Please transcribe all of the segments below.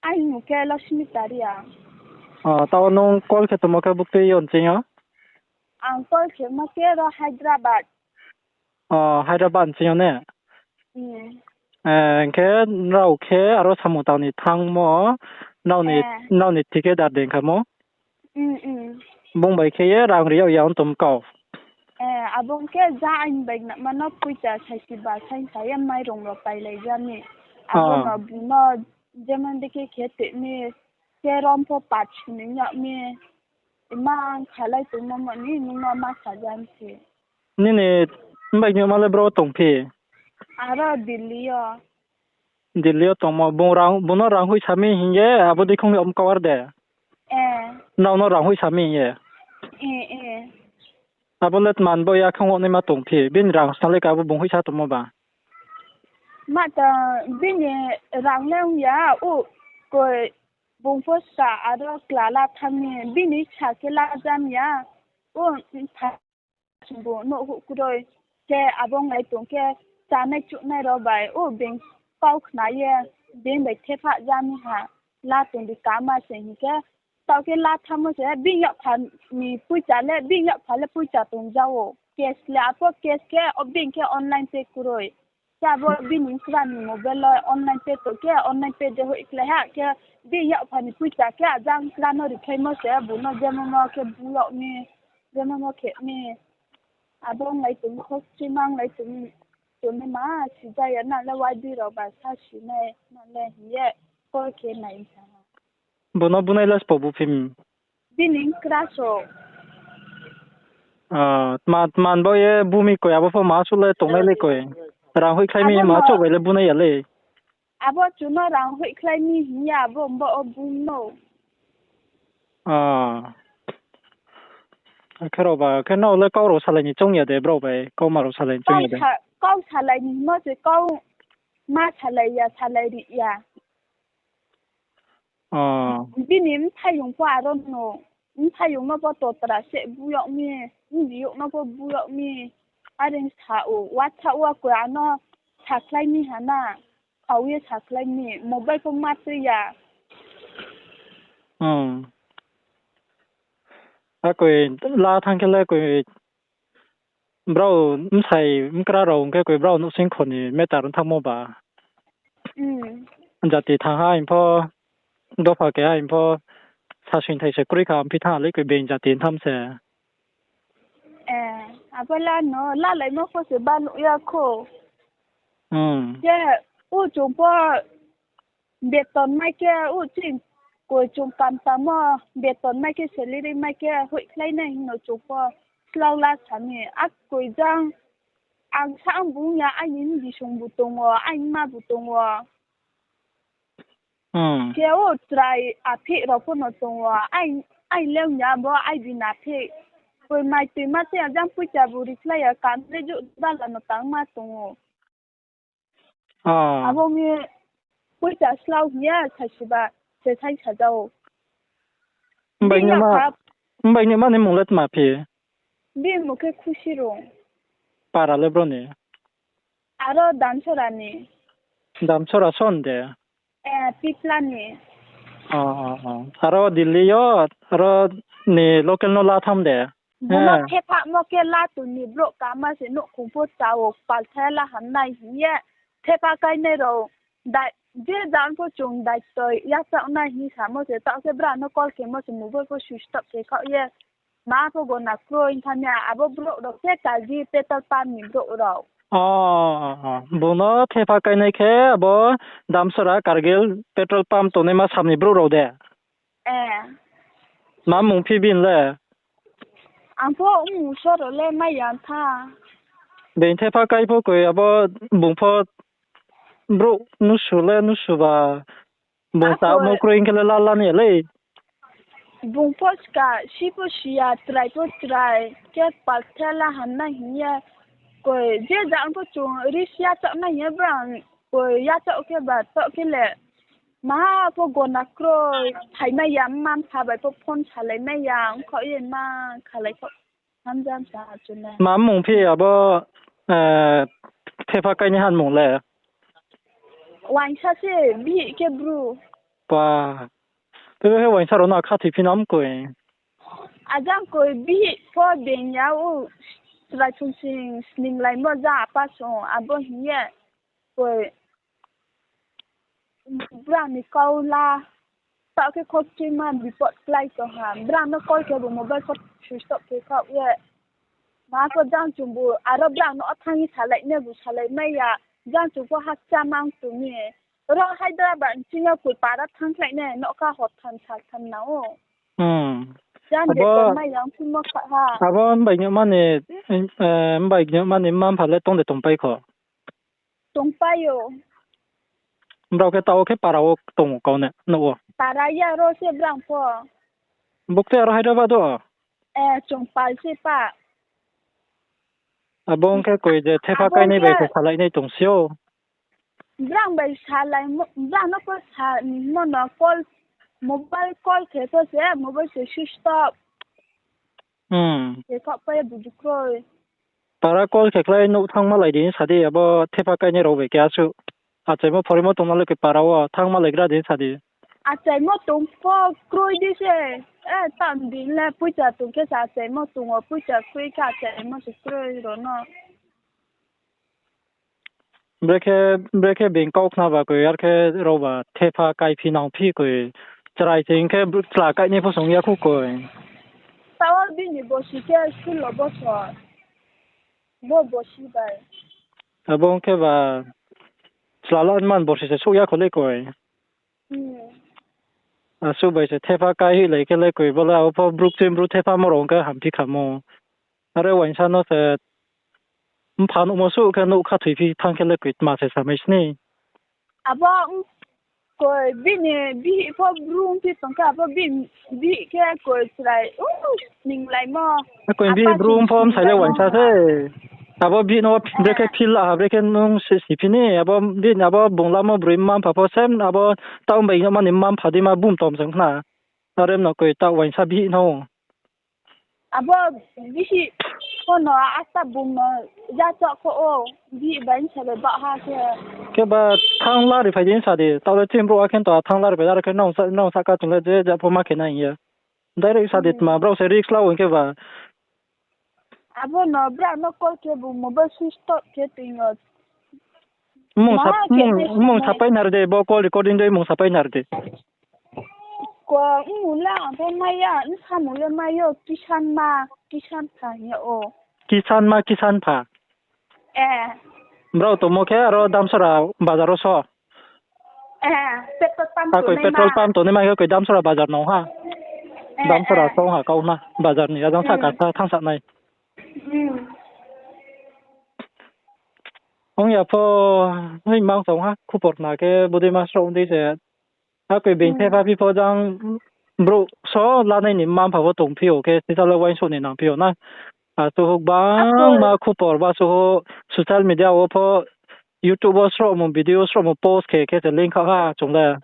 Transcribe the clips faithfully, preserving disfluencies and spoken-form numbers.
Aini mung khe Laksmi Taria. O, tao nung call khe tongmo khe buktui yo nching yo? Ang call khe ma khe ro Hyderabad. O, Hyderabad nching yo ne? Hmm. Eh, hing khe nrao khe aro samung tang ni thanngmo, nrao ni, eh, nrao ni thikhe dar dei kha mo? Hmm, hmm. Bung bai khe ye rang ri yag ya ong tong kau. Eh, abo ong khe ja aini bai nangma no poicha saisi ba saing sa ye mairung rao pailai ja mi. Abo, ah, no bung no jemon dei khe khe tei mi, khe rom pho pach ni yag mi. Ima khalai tongmo mo ni nung no ma sa ja mi se. Nini mbai ni ma le bro tong phi? Aro Delhi yo. Delhi yo tongmo, bung rang, bung no rang hoih sa mi hing ye, abo dei khong ni om kau ar de? Eh. Nrao no rang hoih sa mi hing ye? Eh, eh. Abo le tman bo ya khong wo naima tong phi, bini rang sna le ka abo bung hoih sa tongmo ba? Ma ta, bini rang le ong ya, o, koi, bung pho sa aro kla la thanng mi, bini sa khe la ja mi ya, o, tha- Bo nouh huh kroi. Khe abo ong lai tong khe, chánai chuhnai rao bai, o, being kau khna ye, being bai thepha ja mi ha, la tong di kama se hing khe, taoh khe la thanngmo se, bini yakpha ni poicha le, bini yakpha le poicha tong ja ou, cash le, apho cash khe, o, being khe online pay kroi. Khe abo bini nkra ni mobile wo online pay tong khe, online pay de hoihkhlai ha, khe bini yakpha ni poicha khe ajang nkra no rikhlaimo se, bung no jemamo khe bu yag mi, jemamo khe mi. Abo ong lai tong kho, chimang lai tong, tongnaima sija ya, nang le wadi rao ba sa sinai, nang le hing ye, call khe nai sa ha. Bung no bunai le sbo bu phi mi? Bini nkra so. Ah, tma, tman bo ye bu mi koi, abo pho ma suh le tongnai le koi. Rang hoihkhlai mi ma chouh bai le bunai ya le. Abo chung no rang hoihkhlai mi hing ye abo bo o bu no. Ah. Khe rao ba, khe nrao le kau rao salai ni choung ya de, brao bai, kauma rao salai ni choung ya de. Kau salai ni hingmo se kau ma salai ya, salai ri ya. Bini mphaiyong pho aro no, mphaiyong no pho totra se bu yag mi, biyouh no pho bu yag mi, are sa ou, WhatsApp wo koi ano sakhlai mi ha na, khau ye sakhlai mi, mobile pho ma tui ya. Akoi la thanng khe le koi brao bsai bkra rao ong khe koi brao nouhsing kho ni matter ong thanngmo ba. Jati thanng ha hing pho, dopha keha hing pho, sasoingthai se kroi kha, mphi thanng ha le koi being jati tham se. Abo la no, lalaimo pho se ba nuh ya kho. Khe, o chung pho, beton mai khe, o ching koi chung kam tangmo, beton mai khe, salary mai khe, hoihkhlai nai hing no chung pho, slao la sa mi, akoi jang, ang sa ang bung ya, aini bisong bu tong ou, aini ma bu tong ou. Khe o chrai aphih rao pho no tong ou, ai, ai le ong ya bo, ai bini aphih. Koi mai tui ma se ajang poicha bu rikhlai ya, kam le jouh bala no tangma tong ou. Abo mi poicha slao hing ya, saisiba se sai saja ou. Mbai ni ma ni mung le tma phi? Bini mung khe Khusi Rung. Para le bro ni? Aro Damsora ni. Damsora son de? Pipla ni. Aro Delhi yo, aro ni local no la tham de? Bung no thephamo khe la tong ni brouh kama se nouhkhong pho cha ou, palthai la hamnai hing ye. Thepha kainai rao, je jang pho chung daitoi yachaoh nai hing samo se, taoh khe brao no call khemo se mobile pho switch off khe khaoh ye. Ma pho gona kroi thanng ya, abo brouh rao khe Kargil petrol pump ni brouh rao. Bung no thepha kainai khe abo Damsora Kargil petrol pump tongnaima sam ni brouh rao de? Ma mung phi bini le? Ang pho mmung soro le mai ya tha. Being thepha kai pho koi abo bung pho brouh nusu le nusu ba. Bung tamo kroi hing khe le la la ni ya le. Bung pho ska, si pho si ya, chrai pho chrai, khe palthai la hamnai hing ye. Koi, je jang pho chung ri si yachaoh nai hing ye brang, koi yachaoh khe ba, taoh khe le. Ma pho gona kroi, phaimai ya, mma mpha bai pho phone salai mai ya, ongkhaoh ye ma khalai khaoh. Hamjam sa chung le. Ma mmung phi abo, thepha kainaiha ni mmung le? Uaingsa se, bihih khe Bru. Pa. Tei bo khe uaingsa rao no khathoi phi nam koi. Ajang koi bihih pho being ya ou, chrai thungsing sninglaimo jang apa song, abo hing ye koi brang ni kau la, taoh khe khokchima bipot klái tong ha. Brang no call khe bo mobile pho switch off khe khaoh ye. Ma pho jang chung bo aro brang no thanng ye salai nai bo salai mai ya. Jang chung pho hakcha mang tong mi. Ro Hyderabad nching yo koi para thanngkhlai nai, nougkha hor tham sal tham nang ou. Hmm. Jang de abo tongmai yang phimo kha ha. Abo mbai gnoima ni, eh, mbai gnoima ni mma mpha le tong de tongpai kho? Tongpai ou. Brao khe taoh khe para wo tong ou kau ne, nouh wo? Para ya ro se brang pho. Bukte aro Hyderabad o? Eh, chung pal se pa. Abo ong khe koi je thepha kainai bai khe salai nai tong si ou. Brang bai salai, brang no pho sa, mo no call, mobile call khe pho se, mobile se switch off. Hmm. Khe khaoh pai buju kroi. Para call khe khlai nouh thanngmalai di sa di, abo thepha kainai rao bai khe asuh. Achaimo phorimo tongna le koi para wo thanngmalai gra di sa di. Achaimo tong pho kroi di se. Eh, tam di le poicha tong khe se achaimo tong wo, poicha kroi khe achaimo se kroi rao no. Brekhe, brekhe being kau khna ba koi, ar khe rao ba thepha kaiphi nangphi koi. Chrai se hing khe chla kainai pho song ya khu koi. Taoh bini bosi khe sullo bosor. Bo bosi bai. Abo ong khe ba chla la man borsi se souh ya kho le koi. Hmm. Asuh bai se thepha kai hoihlai khe le koi, bo le abo pho brouh chini brouh thephamo rao ong khe hamphi khamo. Are uaingsa no se mpha nuhmo suh khe nouh khathoi phi thanng khe le koi tma se samai sni. Abo, koi bini bihih pho brouh phi tong khe abo bihih khe koi chrai, uh, sninglaimo. Koi bihih brouh pho bsai le uaingsa se. Abo bihih no brekhe feel la ha, brekhe nung si, si phi ni, abo bihih, abo bung lamo broi mma mpha pho sem, abo taoh bai no mani mma mpha dei ma bum tom se ong khna. Are no koi taoh uaingsa bihih no. Abo bihih pho no asta bung no yachaoh kho ou, bihih bai bsa bai bah ha khe. Khe ba thanng lari phai di sa di, taoh le chini brouh akhe to thanng lari phai, aro khe nung sa, nung sahka chung le je ja pho ma khe nai hing ye. Direct sa di tma, brao se risk la ong khe ba. Abo no brao no call khe bo mobile switch off khe tong ou. Mmung sapai nar de, bo call recording dei mmung sapai nar de. Ko mmung le ang pho mai ya, bsamung le mai yo, Kisan ma, Kisan pha hing ye ou. Kisan ma, Kisan pha. Eh. Brao tongmo khe aro Damsora bazar wo so. Eh, petrol pump tongnai ma. Petrol pump tongnai ma khe koi Damsora bazar no ha. Damsora so ha kau na, bazar ni ajang sahka sa thanng sa nai. Ong ya pho, hoi mang song ha, khupor khna khe bodei ma sroh dei se. Akoi being thepha phi pho jang brouh so lanai ni mma mpha pho tongphi ou khe, sisa le uaingsouh ni nangphi ou na. Asuh houh gbangma khupor ba suh houh social media wo pho, YouTube wo srohmung video srohmung post khe khe se link kha ha chung le.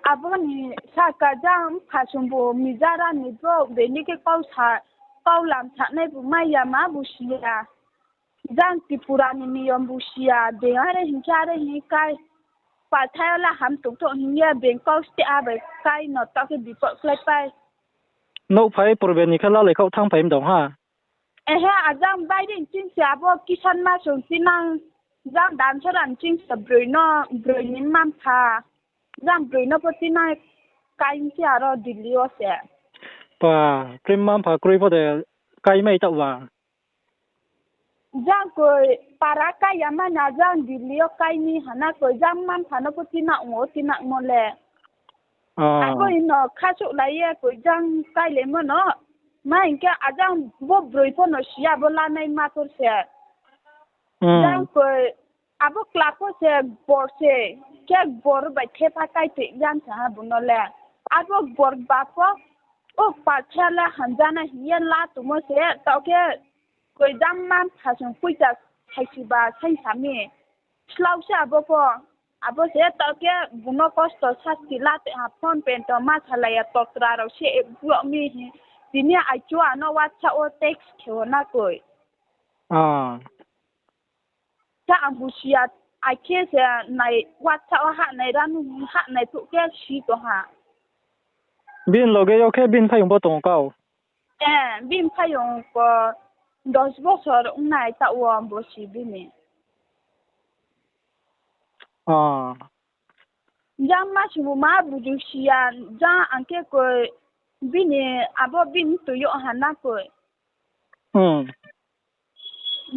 Abo ni sahka jang mpha songbu mijara ni brouh being ni khe kau sa, kau lam sanai bu mai ya ma bu si ya. Jang Tripura ni niyom bu si ya, being are hing khe are hing kai. Palthai yo la ham tongthouh hing ye being kau steh a bai kai no taoh khe bipot khlaipai. Nouhphai purbe ni khe lalai khaoh thanngphai mdong ha. Ehe, ajang bairi nching se abo Kisan ma song tinang, jang Damsora nching se broi no, broi ni mma mpha. Jang broi no pho tinang kai se aro Delhi wo se. Pa, pri mma mpha kroi pho de kai mai taoh ba. Jang koi para kai ya ma na jang Delhi yo kai ni hana koi jang mma mpha no pho tinang wo tinangmo le. Abo hino khasouhlai ye koi jang kailaimo no. Ma hing khe ajang bo broi pho no si ya bo lanai ma thor se. Jang koi abo kla pho se gbor se, khe gbor bai thepha kai toi jang sa ha bo no le. Abo gbor ba pho, o palthai le hamjanai hing ye la tongmo se, taoh khe koi jang mma mpha song poicha saisi ba saingsa mi. Slao se abo pho, abo se taoh khe bung no kosto sasti la toi ha, phone pen to ma salai ya, totra rao se bro mi hing. Tini aichu ano WhatsApp wo text khe wo na koi. Sa ang bu si ya, Akhe se nai WhatsApp wo hahnai, ranu hahnai phuh khe si tong ha. Bini loge yo khe bini phaiyong bo tong kau? Eh, bini phaiyong ko dos bosor ongnai taoh wo bo si bini. Ah. Jang ma sungbu ma buju siya, jang ang khe koi bini abo bini tui yo hana koi. Hmm.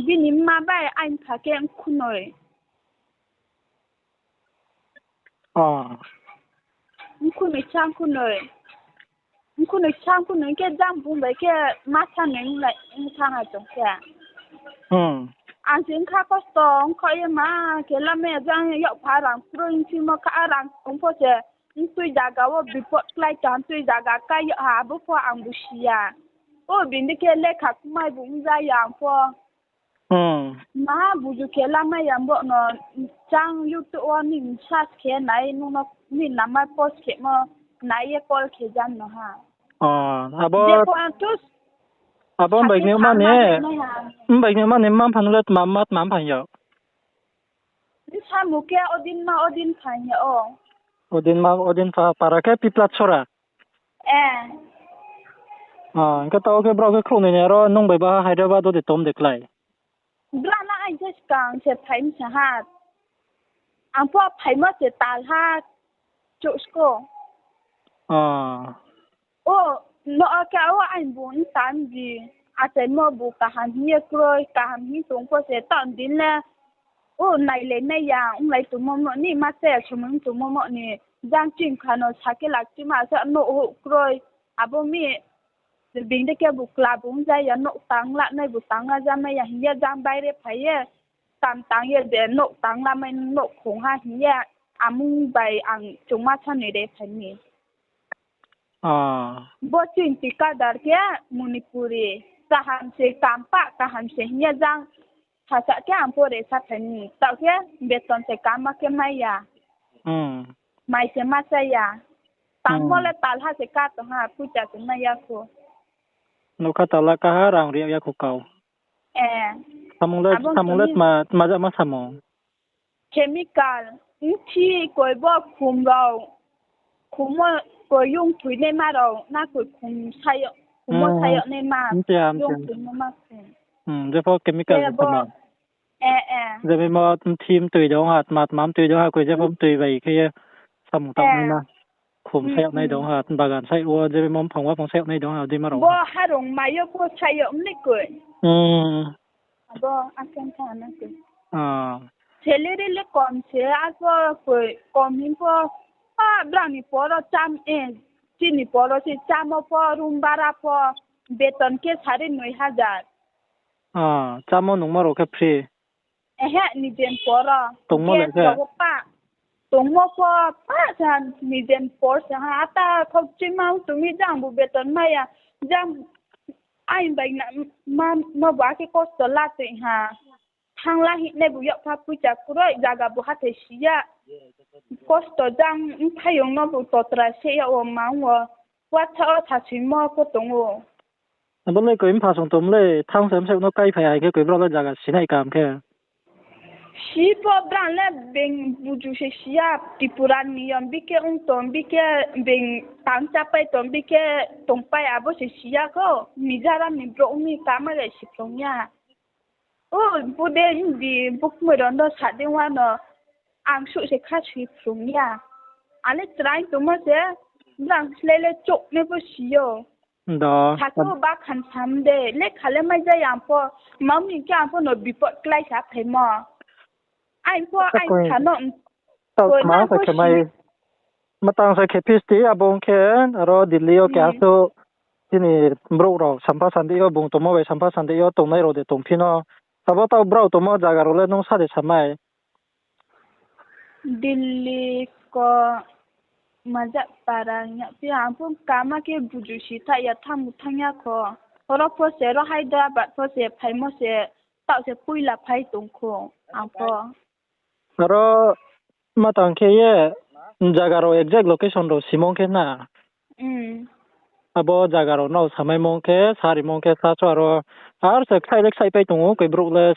Bini mma bai aini pha khe mkhunoi. Ah. Mkhunoi sa mkhunoi. Mkhunoi sa mkhunoi khe jang bung bai khe ma sa noi nai ong thanng ha tong khe. Hmm. Ang se ongkha kosto ongkha ye ma khe lama ya jang yag pha rang kroi ongphimo kha rang ong pho se ntui zaga wo bipot klái tong tui zaga kai yag ha abo pho ang bu siya. O bini khe lekha kumai bu ongja ya ang pho. Hmm. Ma buju khe lama ya bo no chang YouTube wo ni search khe nai nung no ni nama post khe mo nai ye call khe jam no ha. Oh, abo je pho ang tus abo bai ni mani, bai ni mani ma phang le tma ma tma phang ya. Samu khe odin ma odin phang ya o. Odin ma odin pha para khe Piplat sora. Eh. Ah, hingkhe tao khe brao khe khrouhnoi ni aro nung bai ba Hyderabad o de tom de klái. Brao no aing khe skang se phaimi sa ha. Ang pho phaimo se tal ha chouh sko. Ah. O, no khe o aing bu ntan di. Achaimo bu kaham hing ye kroi, kaham hing tong pho se taoh din le. O, nailai nai ya, onglai tongmo mo ni, ma se somoi tongmo mo ni. Jang ching kha no sa khe lak chima se nouh houh kroi. Abo mi, bini de khe bu kla bu ongja ya, nouh tang la nai bu tang la ja mai ya hing ye jang baire phai ye. Tam tang ye je nouh tang la mai nouh khong ha hing ye. Amung bai ang chungma sa ni re phai ni. Ah. Bo chini tikadar khe Manipuri. Kaham se kam pa, kaham se hing ye jang. Sasa khe ang pore sa phai ni. Taoh khe beton se kam ma khe mai ya. Hmm. Mai se ma sa ya. Tangmo le talha se ka tong ha, poicha se mai ya kho. Nokha tala kaha rang ri ya kho kau. Eh. Samung le, abo samung le tma, tma ja ma samung. Chemical, mthi koi bo khum rao, khum wo koi yung thui naima rao, na koi khum sayo, khum wo sayo naima, yung thui naima khum. Hmm, jepho chemical samung. Eh, eh. Jepho mthi mtoi dong ha, tma tma mtoi dong ha, koi jepho mtoi bai khe ye samung tang naima. Khum sayo nai dong ha, bagan sayo, jepho mphang wa phang sayo nai dong ha, dima rao. Bo harong mayo pho sayo mle koi. Hmm. Abo akheng tha na koi. Ah. Salary le kom se, abo koi kom hing pho, pa brao ni poro cham, eh, chini poro se chamo pho, room bara pho, beton khe sare noi hajar. Ah, chamo nungmo rao khe free. Ehe, nijen poro. Tongmo le khe? Gas rao pa. Tongmo pho pa sa nijen por sa ha, ata khokchima tongmi jang bu beton maya, jang aing bai na, ma, ma bu akhe kosto la tong ha. Thangla hinai bu yag pha poicha kroi, zaga bu hathai si ya. Kosto jang mphayong no bu totra se ya o ma ong o. Watha o thasimo pho tong o. Abo le koi mpha song tom le, thang se msek no kai phai hai khe koi brao le zaga sinai kam khe. Si pho brang le beng buju se si ya, Tripura ni yom bikhe ong tong, bikhe beng tang chapai tong, bikhe tongpai abo se si ya kho, Mizoram ni brouh mi kama le si phlong ya. O, bo de himdi bukmoi rao no sa dei wa no, ang suh se kha sui phrung ya. Ale chrai tongmo se, brang slele chouh ne bo si yo. Do. Sako ba khan sam de, le khale mai ja yang pho, mami khe ang pho no bipot klái sa phaimo. Aing pho, aing koi sa no, tao koi ma ma sa pho khe mai, si. Matang sa khe phis ti, abo ong khe, aro Delhi yo khe aso, chini brouh rao sampha sandi yo, bung tongmo bai sampha sandi yo, tongnai rao de tongphi no. Abo tao brao tongmo zaga rao le nung sa de samai. Delhi ko maja para ya phi ang pho kama khe buju si tha ya thanng bu thanng ya kho. Oro pho se ro Hyderabad pho se phaimo se taoh se poila phai tong kho ang pho. Aro matang khe ye zaga rao exact location rao simong khe na. Hmm. Abo zaga rao nrao samai mong khe, sari mong khe, sa cho aro ar se khlai le khlai pai tong ou, koi brouh le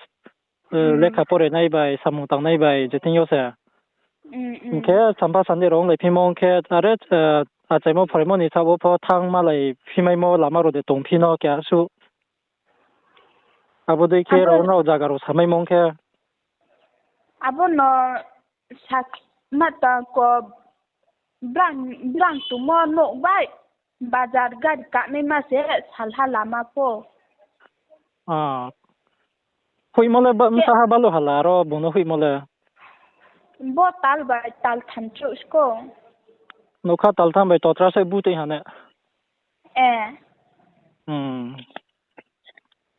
Lekha pore nai bai, samung tangnai bai, je thing yo se. Hing khe sampha sandi rao onglai phimo hing khe, are, achaimo phoraimo ni saoh wo pho thanng malai phimaimo lama rao de tongphi no keha suh. Abo dei khe rao nrao zaga rao samaimo hing khe. Abo no sa ma tang ko, brang, brang tongmo nouh bai, bazar gari kanaima se salha lama pho. Hoihmo le bsa ha balu hala aro bung no hoihmo le. Bo tal bai tal tham chouh sko. Nougkha tal tham bai totra se bu tei ha ne.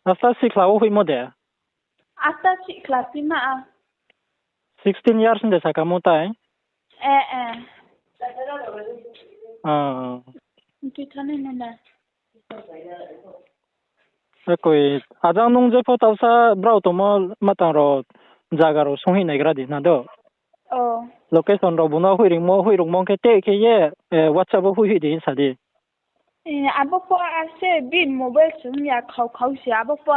Asta sikhla wo hoihmo de. Asta sikhla phi ma a. Sixteen years de sakamo tai. Tui thani nana. Akoi, ajang nung jepho tausa brao tongmo matang rao zaga rao sunghoih naigra di na do. Location rao bung no hoih ringmo, hoih rungmo khe te khe ye, WhatsApp wo hoih hoih di hing sa di. Abo pho ase bini mobile se ong ya khau khau se, abo pho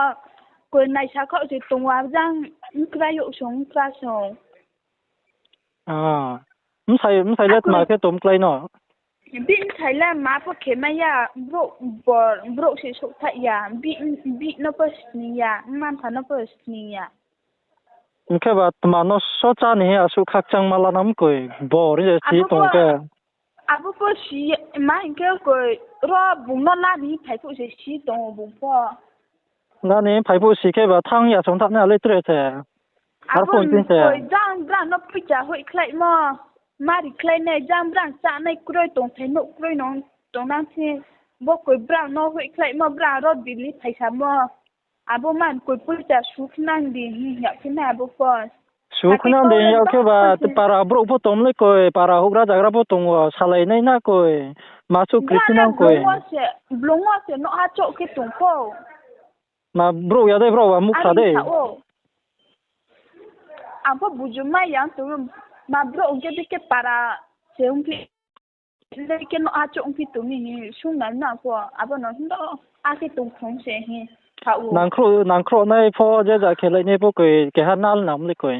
koi naisa khau se tong o, ajang nkra youh song, nkra song. Bsai, bsai le tma khe tong klái no? Bini bsai le ma pho khe mai ya, brouh bor, brouh se souhthaih ya, bihih no pho sning ya, mma-mpha no pho sning ya. Hing khe ba tma no so chá ni hing asuh khakchangma la na mkoi, bor hing ye si tong khe. Abo pho si ma hing khe koi, ro bung no la ni phai phuh se si tong o bung pho. La ni phai phuh si khe ba thanng ya song thanng nai le tre se. Arphuh hing se. Koi jang brang no poicha hoihkhlaimo, mari khlai nai jang brang chánai kroi tongthai nouh kroi no tongnang se. Bo koi brang no hoihkhlaimo brang ro Delhi phaisamo. Abo man koi poicha sukhnang di hing ya khe nai abo pho. Sukhnang di hing ya khe ba para brouh pho tong le koi, para houhgra zagra pho tong o, salai nai na koi. Ma suh kri khe nang koi. Blung wo se, blung wo se nouh ha chouh khe tong pho. Ma brouh ya dei, brouh ba muhkhra dei. Ang pho buju mai ya tong, ma brouh ong khe dei khe para se ong khe. Dei khe nouh ha chouh ong khe tong ni hing sung nai na pho, abo no hing do, akhe tong khong se hing kha ou. Nangkhrouh, nangkhrouh nai pho, je ja khelai nai pho koi, keha nal nam le koi.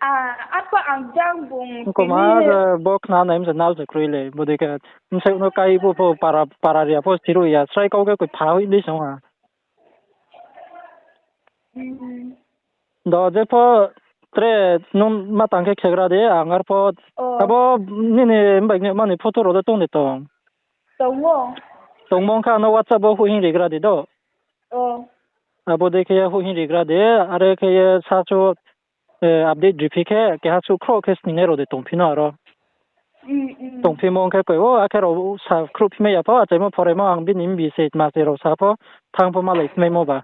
Apa ang jang bung koma bo khna nai mse nal se kroi le, bodei khe bsai no kai bo pho para, para ria pho siruh ya, srai kau khe koi pha hoih le song ha. Do, jepho tre nung ma tang khe khegra di, ang arpho, abo nini mbai ni mani photo rao de tong de tong? Tongmo ong kha no WhatsApp wo hoih hing rigra di do. Abo dei khe ye hoih hing rigra di, are khe ye sa chu, update riphi khe, keha suh khroh khe sningnai rao de tongphi no aro. Tongphimo ong khe koi, o, akhe rao sa khruhphi mai ya pho, achaimo phoraimo ang bini mbi se tma se rao sa pho, thanng pho malai phmaimo ba.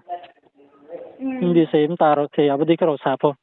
Mbi se mta rao se, abo dei khe rao sa pho.